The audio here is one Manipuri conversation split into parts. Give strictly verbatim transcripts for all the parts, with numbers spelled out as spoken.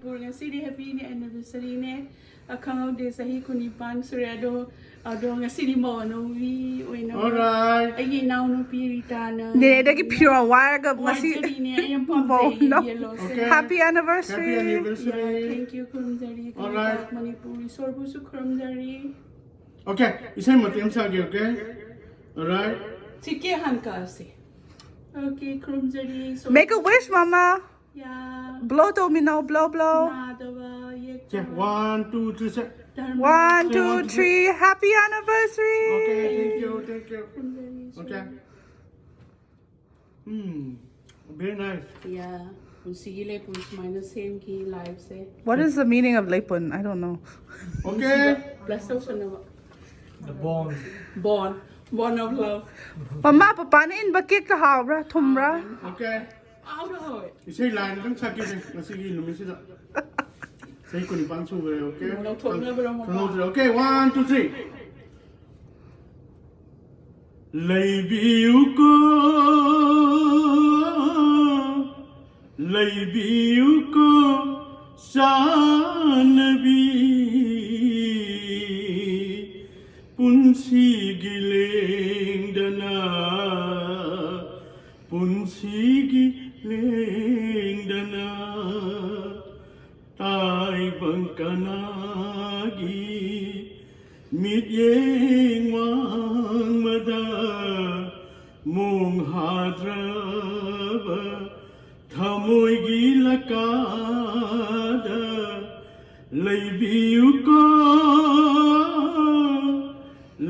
ꯄꯨꯔ ꯉꯁꯤꯗꯤ ꯍꯦꯄꯤ ꯑꯦꯅꯤꯚꯔꯁꯔꯤꯅꯦ꯫ ꯑꯈꯪꯍꯧꯗꯦ ꯆꯍꯤ ꯀꯨꯟꯅꯤꯄꯥꯟ ꯁꯨꯔꯦ꯫ ꯑꯗꯣ ꯑꯗꯣ ꯉꯁꯤꯗꯤ ꯃꯧ ꯑꯅꯧꯕꯤ ꯑꯣꯏꯅ Alright. ꯑꯩꯒꯤ ꯏꯅꯥꯎꯅꯨꯄꯤ ꯔꯤꯇꯥꯅ ꯅꯦꯅꯦꯗꯒꯤ ꯐꯤꯔꯣꯜ ꯋꯥꯏꯔꯒ ꯉꯁꯤ ꯋꯥꯏꯖꯔꯤꯅꯦ꯫ ꯑꯩ ꯌꯥꯝ ꯃꯧꯅ ꯄꯥꯝꯖꯩ ꯌꯦꯜꯂꯣꯁꯦ꯫ Okay. Happy anniversary. Happy anniversary. Thank you꯫ ꯈꯨꯔꯨꯝꯖꯔꯤ꯫ Alright. Manipur ꯏꯁꯣꯔꯕꯨꯁꯨ ꯈꯨꯔꯨꯝꯖꯔꯤ꯫ Okay. ꯏꯁꯩ ꯃꯇꯦꯛ ꯑꯃ ꯁꯥꯒꯦ꯫ Okay. Alright. ꯁꯤ ꯀꯦꯛ ꯍꯥꯟꯅ ꯀꯛꯑꯁꯤ꯫ Okay꯫ ꯈꯨꯔꯨꯝꯖꯔꯤ꯫ Make a wish, mama. Yeah꯫ Blow ꯇꯧꯃꯤꯟꯅꯧ, blow, blow. ꯅꯥꯗꯕ Okay. ꯌꯦꯛꯇꯕ One, two, three, set. ꯙꯔꯃ One, Say two, one, two, three. Happy anniversary. Okay. Thank you. Thank you. ꯈꯨꯔꯨꯝꯖꯔꯤ꯫ Okay. Hmm. Very nice. Yeah꯫ ꯄꯨꯟꯁꯤꯒꯤ ꯂꯩꯄꯨꯟ ꯁꯨꯃꯥꯏꯅ ꯁꯦꯝꯈꯤ ꯂꯥꯏꯐꯁꯦ꯫ What is the meaning of ꯂꯩꯄꯨꯟ? I don't know. Okay. Bless ꯇꯧꯁꯟꯅꯕ꯫ The bond. Bond꯫ Bond of love꯫ ꯃꯃꯥ ꯄꯄꯥꯅ ꯏꯟꯕ ꯀꯦꯛꯇ ꯍꯥꯎꯕ꯭ꯔꯥ, ꯊꯨꯝꯕ꯭ꯔꯥ? Okay. ꯍꯥꯎꯗ ꯍꯥꯎꯋꯦ꯫ ꯏꯁꯩ ꯂꯥꯏꯟ ꯑꯗꯨꯝ ꯁꯛꯈꯤꯁꯦ ꯉꯁꯤꯒꯤ ꯅꯨꯃꯤꯠꯁꯤꯗ꯫ ꯆꯍꯤ ꯀꯨꯟꯅꯤꯄꯥꯟ ꯁꯨꯈ꯭ꯔꯦ꯫ Okay. ꯂꯧꯊꯣꯛꯅꯕ꯭ꯔꯣ, ꯃꯄꯥ? ꯈꯪꯍꯧꯗ꯭ꯔꯦ꯫ Okay. One, two, three. ꯂꯩꯕꯤꯌꯨꯀꯣ, ꯂꯩꯕꯤꯌꯨꯀꯣ, ꯆꯥꯅꯕꯤ꯫ ꯄꯨꯟꯁꯤꯒꯤ ꯂꯦꯡꯗꯅ, ꯄꯨꯟꯁꯤꯒꯤ ꯂꯦꯡꯗꯅ꯫ ꯇꯥꯏꯕꯪ ꯀꯅꯥꯒꯤ ꯃꯤꯠꯌꯦꯡ ꯋꯥꯡꯃꯗ ꯃꯣꯡ ꯍꯥꯗ꯭ꯔꯕ ꯊꯃꯣꯏꯒꯤ ꯂꯀꯥꯗ ꯂꯩꯕꯤꯌꯨꯀꯣ,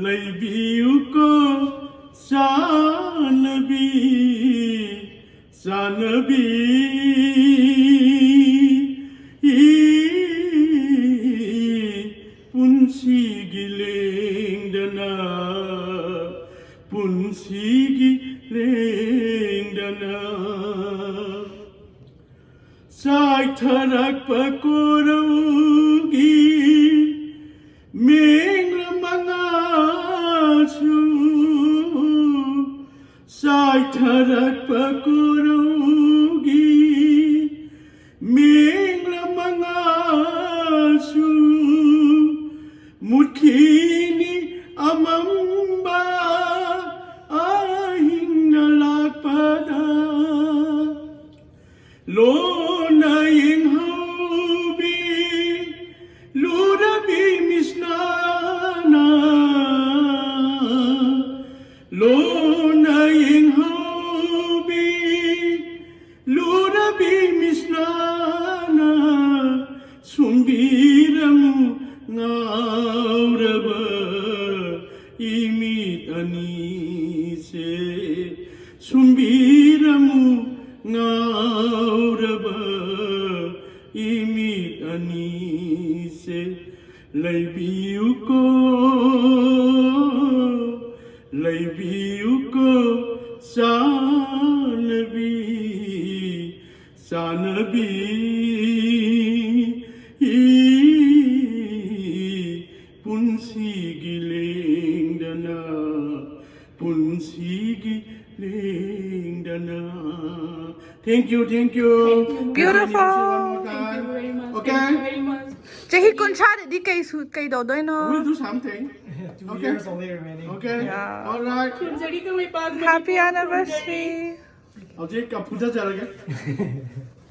ꯂꯩꯕꯤꯌꯨꯀꯣ ꯆꯥꯅꯕꯤ, ꯆꯥꯅꯕꯤ꯫ ꯄꯨꯟꯁꯤꯒꯤ ꯂꯦꯡꯗꯅ, ꯄꯨꯟꯁꯤꯒꯤ ꯂꯦꯡꯗꯅ꯫ ꯆꯥꯏꯊꯔꯛꯄ ꯀꯣꯔꯧꯒꯤ ꯃꯦꯡꯂ ꯃꯉꯥꯁꯨ, ꯆꯥꯏꯊꯔꯛꯄ ꯀꯣꯔꯧꯒꯤ ꯃꯦꯡꯂ ꯁꯨꯝꯕꯤꯔꯝꯃꯨ ꯉꯥꯎꯔꯕ ꯏꯃꯤꯠ ꯑꯅꯤꯁꯦ, ꯁꯨꯝꯕꯤꯔꯝꯃꯨ ꯉꯥꯎꯔꯕ ꯏꯃꯤꯠ ꯑꯅꯤꯁꯦ, ꯂꯩꯕꯤꯌꯨꯀꯣ, ꯂꯩꯕꯤꯌꯨꯀꯣ, ꯆꯥꯅꯕꯤ, ꯆꯥꯅꯕꯤ, ꯄꯨꯟꯁꯤꯒꯤ ꯂꯦꯡꯗꯅ, ꯄꯨꯟꯁꯤꯒꯤ ꯂꯦꯡꯗꯅ꯫ Thank you, thank you. Beautiful. One more time. Thank you very much. Okay. Thank you very much. ꯆꯍꯤ ꯀꯨꯟꯊ꯭ꯔꯥꯗꯗꯤ ꯀꯩꯁꯨ ꯀꯩꯗꯧꯗꯣꯏꯅꯣ? We'll do something. Two Okay. years only remaining. Okay. Yeah. All right. ꯈꯨꯔꯨꯝꯖꯔꯤ Kangleipak Happy Manipur anniversary. ꯍꯧꯖꯤꯛ ꯐꯨꯖꯖꯔꯒꯦ꯫